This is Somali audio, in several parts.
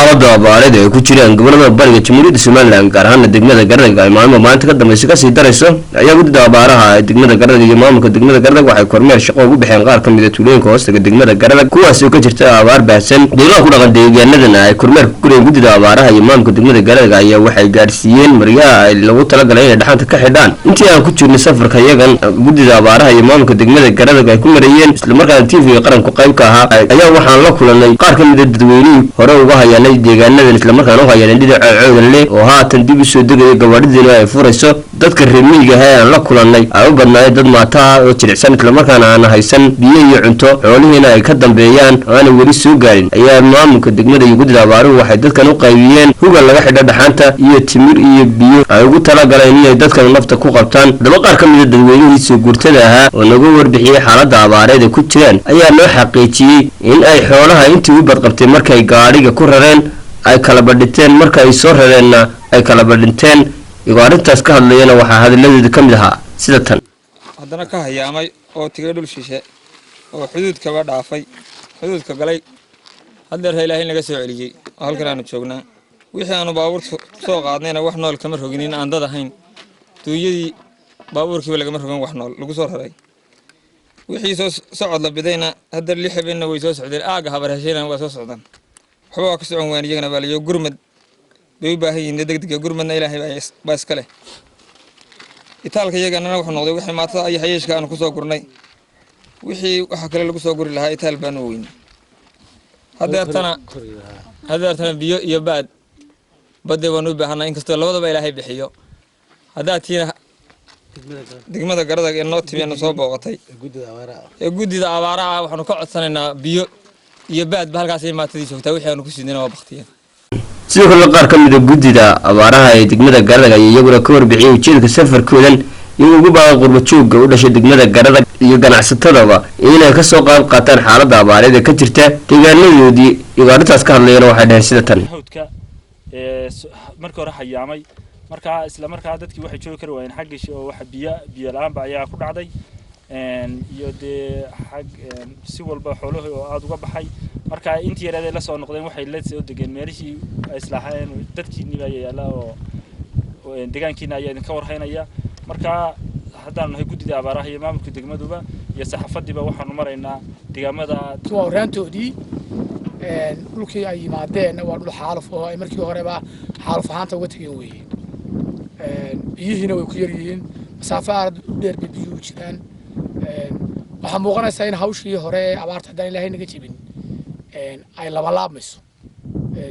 Xaalada abaareed ay ku jiraan gobolada bariga Jamhuuriyadda Somaliland, gaar ahaana degmada Garadag, ay maalmo maalinta ka dambeysa kasii darayso, ayaa guddida abaaraha ee degmada Garadag iyo maamulka degmada Garadag waxay kormeer shaqo ugu baxeen qaar ka mid a tuulooyinka hoostaga degmada Garadag, kuwaasi oo ka jirta abaar baahsan. Deegaanka ku dhaqan deegaanadan ay kormeerka ku gureen guddida abaaraha iyo maamulka degmada Garadag ayaa waxay gaarsiiyeen maryaha ay lagu talagalay inay dhaxanta ka xidhaan. Intii aan ku jirnay safarka iyagan guddida abaaraha iyo maamulka degmada Garadag ay ku marayeen, islamarkaana TV-ga qaranku qayb ka ahaa, ayaa waxaan la kulanay qaar ka mid a dadweynihii hore uga hayaanay deegaanadan, islamarkaana u hayaanay dhinaca Coodanle oo haatan dib usoo degaya gawaadhidiina ay furayso. Dadka reer miyiga ah ee aan la kulanay ay u badnaayeen dad maataha oo jilicsan, islamarkaana aan haysan biyo iyo cunto, xoolihiina ay ka dambeeyaan oo aanay weli soo gaarin, ayaa maamulka degmada iyo guddida abaaruhu waxay dadkan u qaybiyeen huga laga xidho dhaxanta iyo timir iyo biyo ay ugu talagaleen inay dadkan nafta ku qabtaan. Haddaba qaar ka mida dadweynihii soo guurtada ahaa oo naga warbixiyey xaaladda abaareed ay ku jiraan ayaa noo xaqiijiyey in ay xoolaha intii u badqabtay markay gaadhiga ku rareen ay kala badhinteen, marka ay soo rareenna ay kala badhinteen. Iyagoo arrintaas ka hadlayana waxaa hadalladeeda ka mid ahaa sida tan. Haddana ka hayaamay oo tigay dhul shishe oo xuduudkaba dhaafay, xuduudka galay, haddeer Ilaahay naga soo celiyey oo halkan aanu joognaa. Wixii aanu baabuurta soo qaadnayna wax nool kama roginin, aan dad ahayn. Duunyadii baabuurkiiba lagama rogin, wax nool lagu soo raray. Wixii soo socod la bidayna hadda 6 habeenna way soo socdeen, aagga habar heshayna waa soo socdaan, waxba waa ka socon waan iyagana baa layo. Gurmad bay u baahan yihiin degdega, gurmadna Ilaahay baa iska leh. Itaalka iyaganana wuxuu noqday wixii maatada iyo xayeeshka aanu kusoo gurnay, wixii waxa kale lagu soo guri lahaa itaal baanu weyn. Hadeertana biyo iyo baad badee baanu u baahanaa, inkastoo labadaba Ilaahay bixiyo. Haddaad tiina degmada Garadag ee noo timi soo booqatay ee guddida abaaraha, waxaanu ka codsanaynaa biyo iyo baadba. Halkaasay maatadii joogtaa, wixii aanu ku sidnayna waa baktiyeen. Sidoo kale qaar ka mid a guddida abaaraha ee degmada Garadag ayaa iyaguna ka warbixiyey ujeedka safarkoodan, iyagoo ugu baaqay qurba joogga u dhashay degmada Garadag iyo ganacsatadaba inay kasoo qayb qaataan xaaladda abaareed ee ka jirta deegaanadoodii. Iyagoo arrintaas ka hadlayana waxay dhaheen sida tan. Hawdka ee markii hore hayaamay, markaa isla markaa dadkii waxay joogi kari waayeen xaggii oo waxa biyo la-aanba ayaa ku dhacday, iyo dee xag si walba xoolahii oo aada uga baxay. Marka intii yareed ay la soo noqdeen waxay la soo degeen meelihii ay islaaxeen, dadkiinniba ayaa yaalla oo deegaankiina ayaa idinka warhaynaya. Marka haddaanu nahay guddida abaaraha iyo maamulka degmaduba iyo saxaafadiiba, waxaanu maraynaa deegaamada. Waa horaantoodii dhulkii ay yimaadeen waa dhul xaaluf oo ay markii horeba xaaluf ahaanta uga tegeen weeye. Biyihiina way ku yar yihiin, masaafo aad u dheer bay biyuhu jiraan. Waxaa muuqanaysaa in hawshii hore ee abaarta, haddaan Ilaahay naga jebin, ay labalaabmayso.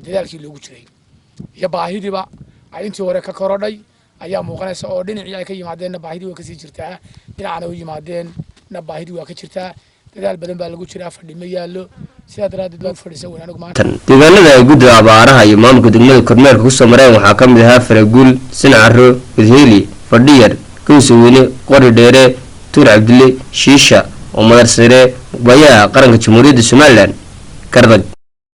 Dadaalkii loogu jiray iyo baahidiiba ay intii hore ka korodhay ayaa muuqanaysa, oo dhinacii ay ka yimaadeenna baahidii waa kasii jirtaa, dhinacana u yimaadeenna baahidii waa ka jirtaa. Dadaal badan baa lagu jiraa, fadhi ma yaallo, sidaa daraaddeed baan fadhiisa weyn anigu maanta. Deegaanada ay guddida abaaraha iyo maamulka degmada kormeerka kusoo mareen waxaa ka mid ahaa Faraguul, Sincaro, Gudheeli, Fadhiyar, Gowsaweyne, Qori Dheere, Tuur Cabdille, Shiisha oo Madarsare. Muqbayaha Qaranka Jamhuuriyadda Somaliland, Garadag.